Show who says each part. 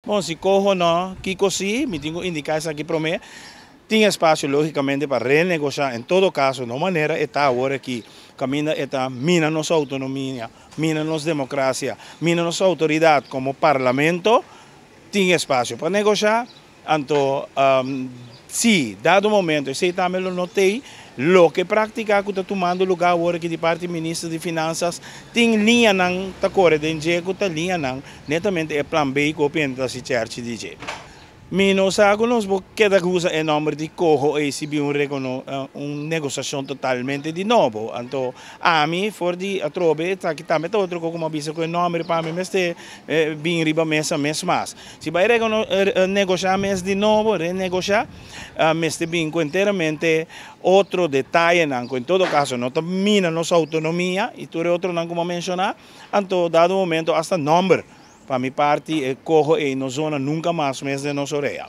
Speaker 1: Bon, si coho no, kiko si, mi tin ku indiká esaki promé. Tin espasio lógikamente pa renegoshá, en todo kaso, no manera e ta awor aki, kaminda e ta mina nos outonomia, mina nos demokrasia, mina nos outoridat komo parlamento. Tin espasio pa negoshá, anto si dado momento esei tambe lo no tei, loke práktika ku ta tumando lugá awor aki di parti minister di Finansas, tin liñanan ta kore den dje ku ta liñanan netamente e plan B ku hopi hende ta hasi chèrchi di dje. Mi no sa ku nos por keda usa e nòmber di koho ei si bin un negosiashon totalmente di nobo. Anto ami for di atrobe esaki tambe ta otro kos ku mi a bisa ku e nòmber pa mi mester bin riba mesa mes mas. Si bai negoshá mes di nobo, renegoshá, mester bin ku enteramente otro detayenan ku en todo kaso no ta mina nos outonomia i tur e otronan ku mi a menshoná. Anto dado momento hasta nòmber. Pa mi parti e koho ei no zona nunka mas mes den nos orea.